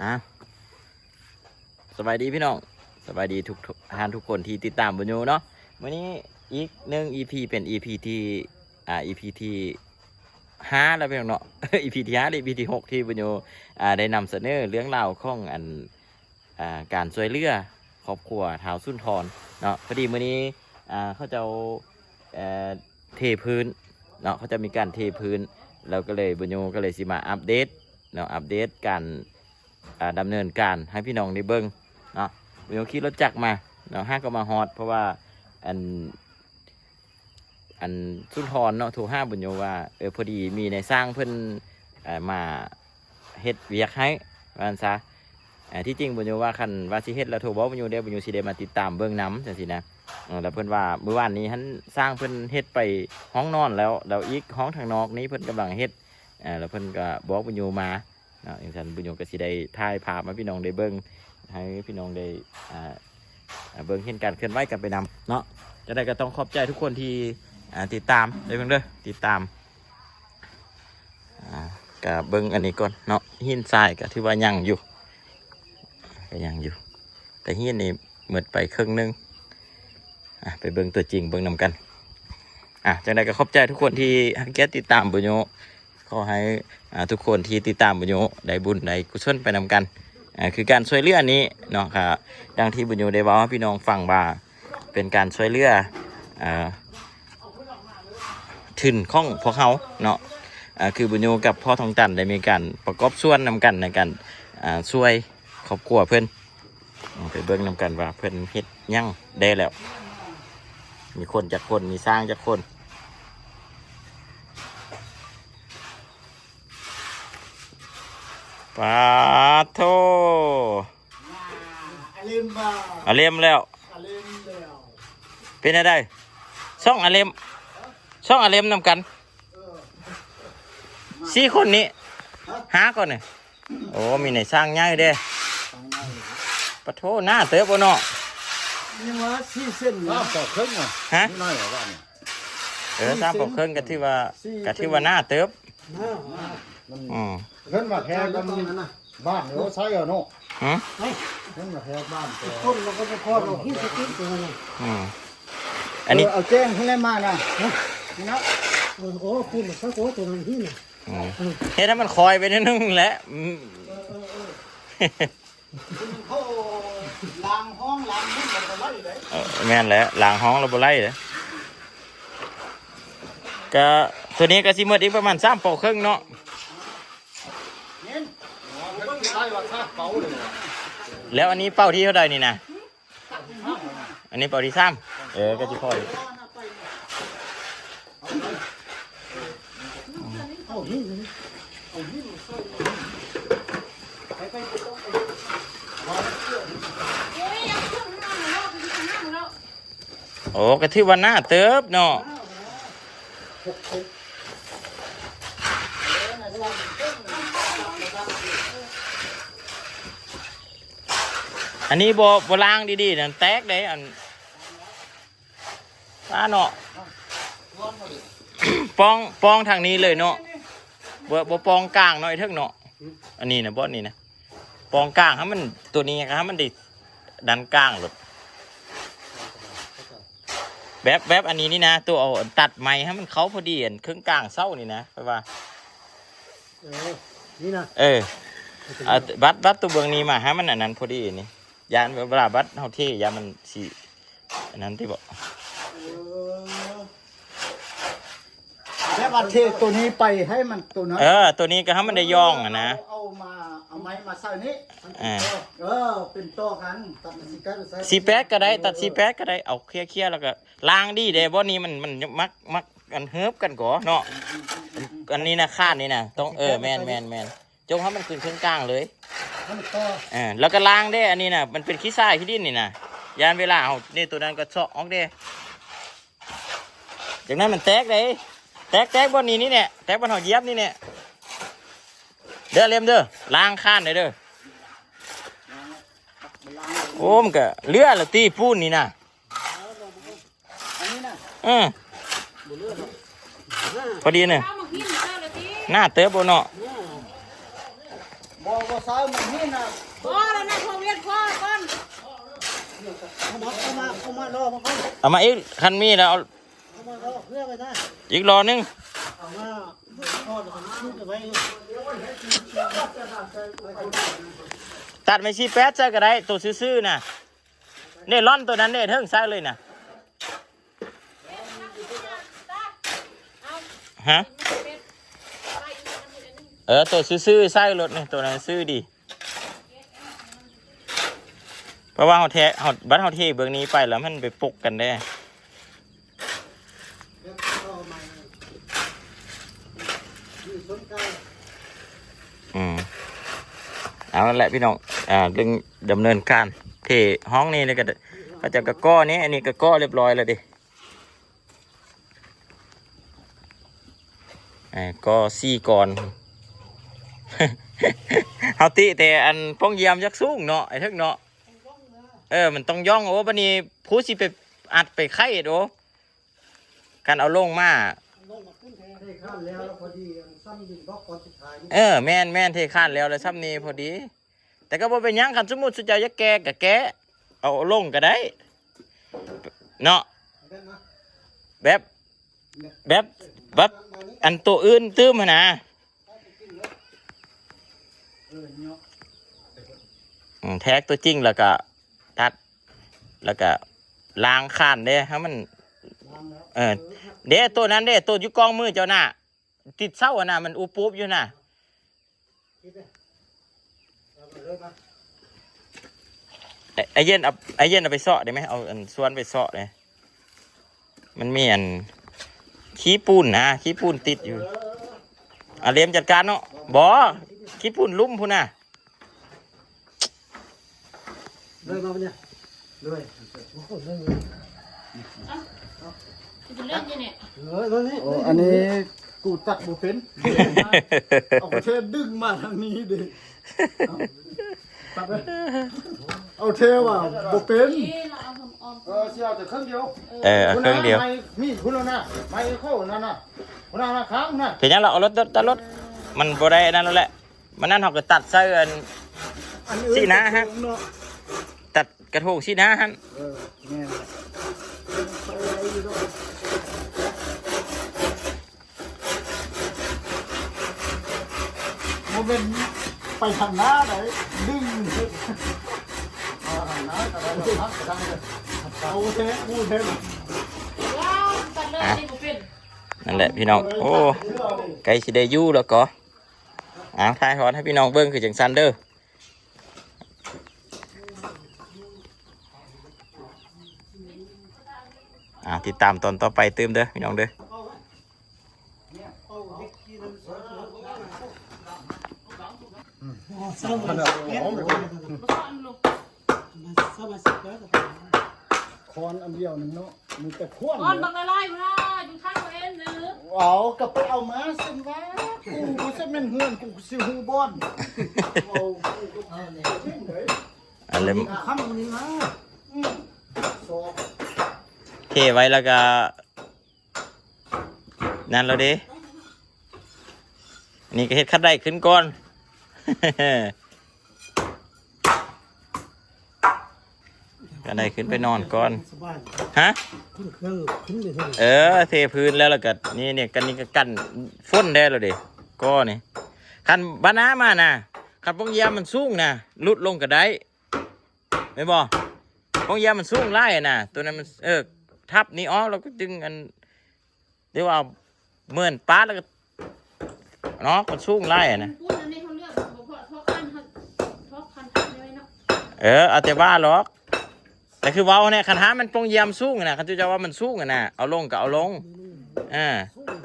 ອ່າ ສະບາຍດີພີ່ນ້ອງ ສະບາຍດີທຸກໆ ທ່ານທຸກຄົນທີ່ຕິດຕາມບຸນຍູເນາະ. ມື້ນີ້ອີກໜຶ່ງອີພີ ເປັນອີພີທີ່ ອ່າ ອີພີທີ່ຫ້າແລ້ວພີ່ນ້ອງເນາະ ອີພີທີ່ຫ້າ ຫຼື ອີພີທີ່ຫົກ ທີ່ບຸນຍູ ອ່າ ໄດ້ນຳສະເໜີເລື່ອງລາວຂອງອັນ ອ່າ ການຊ່ວຍເຫຼືອຄອບຄົວທ້າວສຸນທອນເນາະ. ພໍດີມື້ນີ້ ອ່າ ເຂົາເຈົ້າ ເອີ ເທພື້ນເນາະ ເຂົາເຈົ້າມີການເທພື້ນ ແລ້ວກໍເລີຍບຸນຍູກໍເລີຍຊິມາອັບເດດເນາະ ອັບເດດການ ອ່າ ດຳເນີນການໃຫ້ພີ່ນ້ອງໄດ້ເບິ່ງເນາະ. ບຸນຍູຂີ່ລົດຈັກມາເນາະ ຫາກໍມາຮອດ ເພາະວ່າອັນ ອັນສຸນທອນເນາະ ໂທຫາບຸນຍູວ່າ ເອີ ພໍດີມີນາຍຊ່າງເພິ່ນ ເອີ ມາເຮັດວຽກໃຫ້ ວ່າຊັ້ນຊະ. ເອີ ທີ່ຈິງບຸນຍູວ່າ ຄັນວ່າຊິເຮັດແລ້ວໂທບອກບຸນຍູເດ້ ບຸນຍູຊິໄດ້ມາຕິດຕາມເບິ່ງນຳ ຈັ່ງຊີ້ນະ. ເອີ ແລ້ວເພິ່ນວ່າມື້ວານນີ້ຫັ້ນ ຊ່າງເພິ່ນເຮັດໄປຫ້ອງນອນແລ້ວ ແລ້ວອີກຫ້ອງທາງນອກນີ້ເພິ່ນກຳລັງເຮັດ ເອີ ແລ້ວເພິ່ນກໍບອກບຸນຍູມາ ເນາະ. ຈັ່ງຊັ້ນບຸນຍູກໍຊິໄດ້ຖ່າຍພາບໃຫ້ພີ່ນ້ອງໄດ້ເບິ່ງ ໃຫ້ພີ່ນ້ອງໄດ້ ອ່າ ເບິ່ງເຫັນການເຄື່ອນໄຫວກັນໄປນຳເນາະ. ຈັ່ງໃດກໍຕ້ອງຂອບໃຈທຸກຄົນທີ່ ອ່າ ຕິດຕາມເດີພີ່ນ້ອງເດີ ຕິດຕາມ. ອ່າ ກໍເບິ່ງອັນນີ້ກ່ອນເນາະ ຫີນຊາຍກໍຖືວ່າຍັງຢູ່ ກໍຍັງຢູ່ ແຕ່ຫີນນີ້ໝົດໄປເຄິ່ງໜຶ່ງ. ອ່ະ ໄປເບິ່ງຕົວຈິງເບິ່ງນຳກັນ. ອ່ະ ຈັ່ງໃດກໍຂອບໃຈທຸກຄົນທີ່ໃຫ້ກຽດຕິດຕາມບຸນຍູ ຂໍໃຫ້ ອ່າ ທຸກຄົນທີ່ຕິດຕາມບຸນຍູໄດ້ບຸນໄດ້ກຸສົນໄປນຳກັນ. ອ່າ ຄືການຊ່ວຍເຫຼືອນີ້ເນາະ ກໍດັ່ງທີ່ບຸນຍູໄດ້ເວົ້າໃຫ້ພີ່ນ້ອງຟັງວ່າ ເປັນການຊ່ວຍເຫຼືອ ເອີ ທຶນຂອງພວກເຮົາເນາະ. ອ່າ ຄືບຸນຍູກັບພໍ່ທອງຕັນໄດ້ມີການປະກອບສ່ວນນຳກັນໃນການ ອ່າ ຊ່ວຍຄອບຄົວເພິ່ນ. ເອົາໄປເບິ່ງນຳກັນວ່າເພິ່ນເຮັດຫຍັງໄດ້ແລ້ວ ມີຄົນຈັກຄົນ ມີຊ່າງຈັກຄົນ. ປາໂທ ອາເລັມ ອາເລັມແລ້ວ ອາເລັມແລ້ວ ເປັນແນວໃດ ຊ່ອງອາເລັມ ຊ່ອງອາເລັມນຳກັນ ເອີ ສີ່ຄົນນີ້ ຮະ ຫ້າຄົນນີ້. ໂອ້ ມີນາຍຊ່າງໃຫຍ່ເດ້ ຊ່າງໃຫຍ່ ປະໂທ ໜ້າເຕີບບໍ່ເນາະ ຍັງວ່າສີ່ເຊັນ ສາມຕໍ່ເຄິ່ງນະ ຮະ ມີໜ້ອຍກວ່າບ້ານນີ້ ເອີ ສີ່ເຊັນ ສາມຕໍ່ເຄິ່ງ ກໍຖືວ່າ ສີ່ ກໍຖືວ່າໜ້າເຕີບ ໜ້າ ມັນ ອືມ ເພິ່ນວ່າແທ້ກັນ ບ້ານໂອໄຊເນາະ ຫື ເພິ່ນວ່າແທ້ບ້ານແທ້ ຕົ້ນມັນກໍບໍ່ພໍດອກ ຫີນສະຕິກຕົວນັ້ນ ອືມ ອັນນີ້ ເອີ ເອົາແຈ້ງເພິ່ນແລ້ວມານະ ນີ້ນະ ເອີ ໂອ້ ປູນມັນຊະໂກ ຕົວນັ້ນຫີນນະ ອືມ ເຮັດໃຫ້ມັນຄອຍໄປໜ້ອຍໜຶ່ງແຫຼະ ອືມ ເອີ ເອີ ເອີ ເຂົາລ້າງຫ້ອງລ້າງໝູ່ກໍບໍ່ໄດ້ເດ້ ເອີ ແມ່ນແຫຼະ ລ້າງຫ້ອງແລ້ວບໍ່ໄດ້ເດ້ ກະໂຕນີ້ກະຊິໝົດອີກປະມານສາມເປົາເຄິ່ງເນາະ ແລ້ວອັນນີ້ເປົາທີເທົ່າໃດນີ້ນະ? ອັນນີ້ເປົາທີສາມ ເອີ ກໍຊິພໍຢູ່ ໂອ້ ກໍຖືວ່າໜ້າເຕີບເນາະ ອັນນີ້ບໍ່ ບໍ່ລ້າງດີໆນັ້ນແຕກເດ້ ອັນ ອ່າເນາະ ປ່ອງ ປ່ອງທາງນີ້ເລີຍເນາະ ບໍ່ ບໍ່ປ່ອງກາງໜ້ອຍເຖິງເນາະ ອັນນີ້ນະ ບ່ອນນີ້ນະ ປ່ອງກາງໃຫ້ມັນ ໂຕນີ້ໃຫ້ມັນໄດ້ດັນກາງໂລດ ແບບ ແບບອັນນີ້ນີ້ນະ ໂຕເອົາຕັດໄມ້ໃຫ້ມັນເຂົ້າພໍດີ ອັນເຄິ່ງກາງເສົານີ້ນະ ຂ້ອຍວ່າ ເອີ ນີ້ນະ ເອີ ເອົາ ບັດ ບັດໂຕເບື້ອງນີ້ມາໃຫ້ມັນອັນນັ້ນພໍດີນີ້ ຢ້ານເວລາບັດເຮົາເທ ຢ້ານມັນຊິອັນນັ້ນຕິບໍ ເອີ ແບບວ່າເທໂຕນີ້ໄປໃຫ້ມັນໂຕນັ້ນ ເອີ ໂຕນີ້ກໍໃຫ້ມັນໄດ້ຢ່ອງຫັ້ນນະ ເອົາມາ ເອົາໄມ້ມາໃສ່ນີ້ ເອີ ເອີ ເປັນຕໍ່ກັນ ຕັດສີ່ແປດກໍໄດ້ ຕັດສີ່ແປດກໍໄດ້ ເອົາເຄຍໆ ແລ້ວກໍລ້າງດີເດ້ ບ່ອນນີ້ມັນ ມັນມັກ ມັກ ອັນເຮີບກັນກໍເນາະ ອັນນີ້ນະ ຄານນີ້ນະ ຕ້ອງ ເອີ ແມ່ນໆໆ ຈົ່ງໃຫ້ມັນຂຶ້ນເຄິ່ງກາງເລີຍ ໃຫ້ມັນຕໍ່ ເອີ ແລ້ວກໍລ້າງເດ້ ອັນນີ້ນະ ມັນເປັນຂີ້ຊາຍຂີ້ດິນນີ້ນະ ຢ້ານເວລາເຮົານີ້ ໂຕນັ້ນກໍເຊາະອອກເດ້ ຈັ່ງນັ້ນມັນແຕກເດ້ ແຕກ ແຕກບ່ອນນີ້ນີ້ແຫຼະ ແຕກບ່ອນເຮົາຢຽບນີ້ແຫຼະ ເດີ ເລັມເດີ ລ້າງຄານເດີ ໂອ້ ມັນກໍເຫຼືອລະຕິ ປູນນີ້ນະ ອັນນີ້ນະ ເອີ ບໍ່ເຫຼືອດອກ ພໍດີນະ ເອົາມາກິນເຈົ້າລະຕິ ໜ້າເຕີບບໍ່ເນາະ ບໍ່ ບໍ່ ສາວມັນເຫັນນະ ພໍແລ້ວນະ ພວກວຽກພໍກ່ອນ ເອົາມາ ເອົາມາ ເອົາມາລໍມາກ່ອນ ເອົາມາອີກ ຄັນມີແລ້ວເອົາ ເອົາມາລໍເພື່ອໄວ້ນະ ອີກລໍໜຶ່ງ ເອົາມາ ພໍແລ້ວກໍຈູດໄວ້ ຕັດໄມ້ສີ່ແປດໃສ່ກໍໄດ້ ໂຕຊື່ໆນະ ເນລອນໂຕນັ້ນເນ ເທິງໃສ່ເລີຍນະ. ຮະ ເອີ ໂຕຊື່ໆໃສ່ໂລດນີ້ ໂຕນັ້ນຊື່ດີ ເພາະວ່າເຮົາແທະ ເຮົາ ບັດເຮົາເທເບື້ອງນີ້ໄປແລ້ວມັນໄປປົກກັນເດ້ ອືມ ເອົາແຫຼະພີ່ນ້ອງ ອ່າ ເລື່ອງດຳເນີນການເທຫ້ອງນີ້ ແລ້ວກໍ ເຂົາເຈົ້າກໍກໍ່ນີ້ ອັນນີ້ກໍກໍ່ລຽບຮ້ອຍແລ້ວເດ້. ເອີ ກໍສີ່ກ້ອນ ເຮົາຕິແຕ່ອັນປ່ອງຢ້ຽມຢາກສູງເນາະ ໄອ້ເຖິກເນາະ ເອີ ມັນຕ້ອງຢ່ອງ ໂອ້ ບັດນີ້ຜູ້ຊິໄປອັດໄປໄຂໂດ ຄັນເອົາລົງມາ ເອີ ແມ່ນໆ ເທຄານແລ້ວລະພໍດີ ແຕ່ກໍບໍ່ເປັນຫຍັງ ຄັນສົມມຸດຊຸເຈົ້າຢາກແກ່ກໍແກ່ ເອົາລົງກໍໄດ້ເນາະ ແບບ ແບບ ແບບ ອັນໂຕອື່ນຕື່ມຫັ້ນນະ ອືມ ແທກໂຕຈິງ ແລ້ວກະຕັດ ແລ້ວກະລ້າງຄານເດ້ ໃຫ້ມັນ ເອີ ເດ້ ໂຕນັ້ນເດ້ ໂຕຢູ່ກ້ອງມືເຈົ້ານະ ຕິດເສົາຫັ້ນນະ ມັນອຸປຸບຢູ່ນະ. ໄອ້ ໄອ້ເຢັນເອົາ ໄອ້ເຢັນເອົາໄປເຊາະໄດ້ໄໝ? ເອົາອັນຊວນໄປເຊາະເດ້ ມັນມີອັນຂີ້ປູນນະ ຂີ້ປູນຕິດຢູ່. ອາ ເລມຈັດການເນາະ. ບໍ່ ຂີ້ປູນລຸ່ມພຸ້ນນະ. ເລີຍມາປະເດຍ ເລີຍ ໂອ້ໂຫ ເລີຍ ເອີ ອັນນີ້ກູຕັດບໍ່ເປັນ ເອົາເທດຶງມາທາງນີ້ເດ້ ເອົາ ຕັດເລີຍ ເອົາເທວ່າບໍ່ເປັນ ເອີ ຊິເອົາແຕ່ເຄິ່ງດຽວ ເອີ ເອົາເຄິ່ງດຽວ ໄມ້ມີດພຸ້ນນະ ໄມ້ໂຄນັ້ນນະ ພຸ້ນນະ ຂ້າງນະ ເປັນຫຍັງລະ ເອົາລົດ ຕັດລົດ ມັນບໍ່ໄດ້ອັນນັ້ນແລ້ວແຫຼະ. ມັນນັ້ນເຮົາກໍຕັດໃສ່ອັນ ອັນອື່ນ ຊີ້ນາຫັ້ນ ເນາະ ຕັດກະໂທງຊີ້ນາຫັ້ນ ເອີ ແມ່ນ ບໍ່ແມ່ນໄປທາງໜ້າໃດ ດຶງ ເອີ ທາງໜ້າກໍໄດ້ ທາງກະໄດ້ ເອົາແທ້ ກູແທ້ ອ່ະ ນັ້ນແຫຼະພີ່ນ້ອງ ໂອ້ ໃກ້ຊິໄດ້ຢູ່ແລ້ວກໍ ອ້າວ ຖ່າຍທອດໃຫ້ພີ່ນ້ອງເບິ່ງຄືຈັ່ງຊັ້ນເດີ. ອ່າ ຕິດຕາມຕອນຕໍ່ໄປຕື່ມເດີພີ່ນ້ອງເດີ. ຄ້ອນອັນດຽວໜຶ່ງເນາະ ມີແຕ່ຄ້ອນ ກ້ອນບັກລະລາຍພຸ້ນນະ ຢູ່ທາງເຂົາເອງເດີ. ເອົາ ກໍໄປເອົາມາຊັ້ນວ່າ ກູບໍ່ຊັ້ນແມ່ນເຮືອນ ກູຊິຮູ້ບ່ອນ ເອົາ ອັນເລັມ ຄຳນີ້ນະ ອືມ ເທໄວ້ແລ້ວກໍ ນັ້ນແລ້ວເດ້ ນີ້ກໍເຮັດຄັນໄດ້ຂຶ້ນກ່ອນ ຄັນໄດ້ຂຶ້ນໄປນອນກ່ອນ. ສະບາຍ ຮະ? ຂຶ້ນເຄື່ອງຂຶ້ນໄດ້ເທົ່າໃດ? ເອີ ເທພື້ນແລ້ວ ແລ້ວກໍນີ້ ນີ້ກັນ ນີ້ກໍກັນຝົນໄດ້ແລ້ວເດ້ ກໍນີ້ ຄັນບັດໜ້າມານະ ຄັນປ່ອງຢ້ຽມມັນສູງນະ ຫຼຸດລົງກໍໄດ້ ແມ່ນບໍ່? ປ່ອງຢ້ຽມມັນສູງຫຼາຍນະ ໂຕນັ້ນມັນ ເອີ ທັບນີ້ອອກ ແລ້ວກໍດຶງອັນ ຫຼືວ່າເໝືອນປາດແລ້ວກໍເນາະ ມັນສູງຫຼາຍນະ. ເອີ ເອົາແຕ່ວ່າຫຼອກ ແຕ່ຄືເວົ້າແຫຼະ ຄັນຫາມັນປ່ອງຢ້ຽມສູງນະ ຄັນເຈົ້າວ່າມັນສູງນະ ເອົາລົງກໍເອົາລົງ ເອີ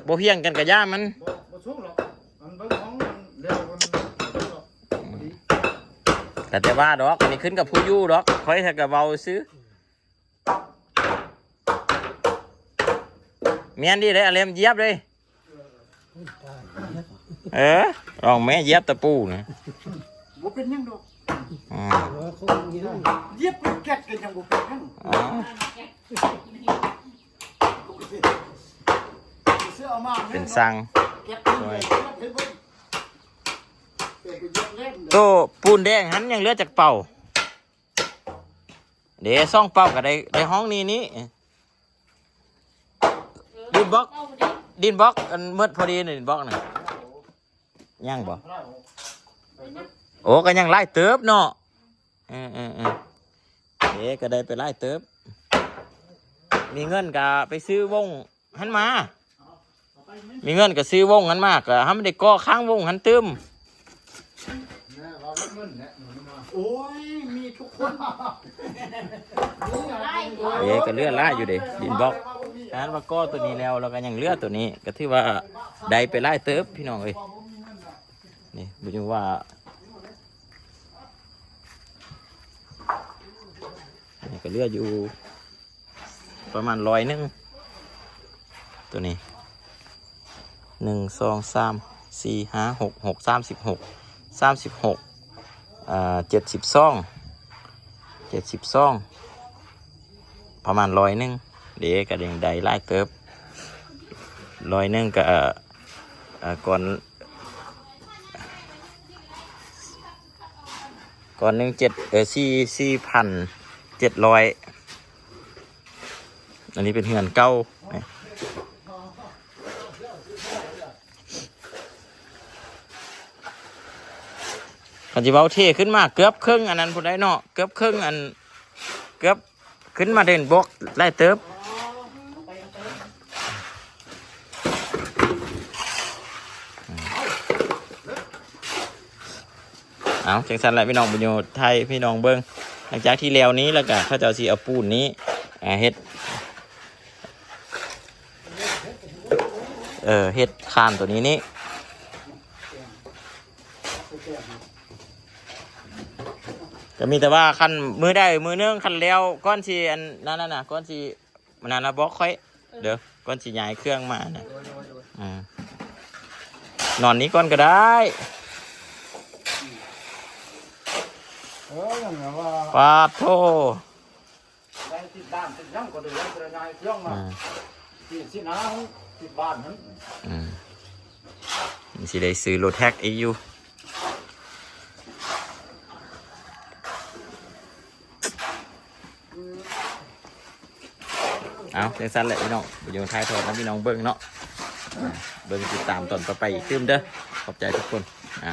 ບໍ່ພຽງກັນກໍຢ່າມັນ ບໍ່ ບໍ່ສູງຫຼອກ ມັນເບິ່ງຂອງມັນແລ້ວມັນ ກໍແຕ່ວ່າດອກ ອັນນີ້ຂຶ້ນກັບຜູ້ຢູ່ດອກ ຂ້ອຍແທ້ກໍເວົ້າຊື່. ແມ່ນດີເດ້ ອາເລັມຢຽບເດ້ ເອີ ລອງແມ່ຢຽບຕະປູນະ ບໍ່ເປັນຫຍັງດອກ ອືມ ຢຽບເປັນແກັດກໍຍັງບໍ່ເປັນຫຍັງ ອໍ ເສືອເອົາມາເປັນສັງ ແກັດເປັນຫຍັງ ຢຽບໃຫ້ເບິ່ງ. ໂຕປູນແດງຫັ້ນຍັງເຫຼືອຈັກເປົາ? ເດ້ ສອງເປົາກໍໄດ້ ໄດ້ຫ້ອງນີ້ນີ້ ດິນບລັອກ ດິນບລັອກ ອັນໝົດພໍດີນີ້ ດິນບລັອກນະ ຍັງບໍ່? ໂອ້ ກໍຍັງຫຼາຍເຕີບເນາະ. ເອີໆ ເອີ ກໍໄດ້ໄປຫຼາຍເຕີບ. ມີເງິນກໍໄປຊື້ວົງຫັ້ນມາ ມີເງິນກໍຊື້ວົງຫັ້ນມາ ກໍໃຫ້ມັນໄດ້ກໍ່ຄ້າງວົງຫັ້ນຕື່ມ. ໂອ້ຍ ມີທຸກຄົນ ເອີ ກໍເຫຼືອຫຼາຍຢູ່ເດ້ ດິນບລັອກ. ອັນວ່າກໍ່ຕົວນີ້ແລ້ວ ແລ້ວກໍຍັງເຫຼືອຕົວນີ້ ກໍຖືວ່າໄດ້ໄປຫຼາຍເຕີບພີ່ນ້ອງເອີຍ. ນີ້ບໍ່ຮູ້ວ່າ ອັນນີ້ກໍເຫຼືອຢູ່ປະມານຮ້ອຍໜຶ່ງ ຕົວນີ້ ໜຶ່ງ ສອງ ສາມ ສີ່ ຫ້າ ຫົກ ຫົກ ສາມສິບຫົກ ສາມສິບຫົກ ເອີ ເຈັດສິບສອງ ເຈັດສິບສອງ ປະມານຮ້ອຍໜຶ່ງເດ້ ກໍຍັງໄດ້ຫຼາຍເຕີບ. ຮ້ອຍໜຶ່ງກໍ ເອີ ເອີ ກ່ອນ ກ້ອນໜຶ່ງເຈັດ ເອີ ສີ່ ສີ່ພັນເຈັດຮ້ອຍ. ອັນນີ້ເປັນເຮືອນເກົ່າ. ຄັນຊິເວົ້າເທຂຶ້ນມາເກືອບເຄິ່ງອັນນັ້ນພຸ້ນໄດ໋ເນາະ ເກືອບເຄິ່ງອັນ ເກືອບ ຂຶ້ນມາເດັ່ນບອກຫຼາຍເຕີບ. ເອົາ ຈັ່ງຊັ້ນແຫຼະພີ່ນ້ອງ ບຸນໂຍໄທພີ່ນ້ອງເບິ່ງ ຫຼັງຈາກທີ່ແລ້ວນີ້ແລ້ວກະ ເຂົາເຈົ້າຊິເອົາປູນນີ້ ອ່າ ເຮັດ ເອີ ເຮັດຄານຕົວນີ້ນີ້. ກໍມີແຕ່ວ່າຄັນມື້ໃດມື້ໜຶ່ງ ຄັນແລ້ວ ກ່ອນຊິອັນນັ້ນນະ ກ່ອນຊິ ມັນນັ້ນນະ ບອກຂ້ອຍເດີ ກ່ອນຊິຍ້າຍເຄື່ອງມານະ. ອືມ ນອນນີ້ກ່ອນກໍໄດ້. ເອີ ຍັງວ່າ ປາດໂທ ໄດ້ຕິດບ້ານຕິດຫຍັງກໍໄດ້ ໄດ້ຍ້າຍເຄື່ອງມາ. ອືມ ທີ່ຊິນາຕິດບ້ານຫັ້ນ. ອືມ ມັນຊິໄດ້ຊື້ລົດແທັກອີກຢູ່. ເອົາ ຈັ່ງຊັ້ນແຫຼະພີ່ນ້ອງ ວິດີໂອຖ່າຍທອດໃຫ້ພີ່ນ້ອງເບິ່ງເນາະ ເບິ່ງຕິດຕາມຕອນຕໍ່ໄປອີກຕື່ມເດີ. ຂອບໃຈທຸກຄົນ ອ່າ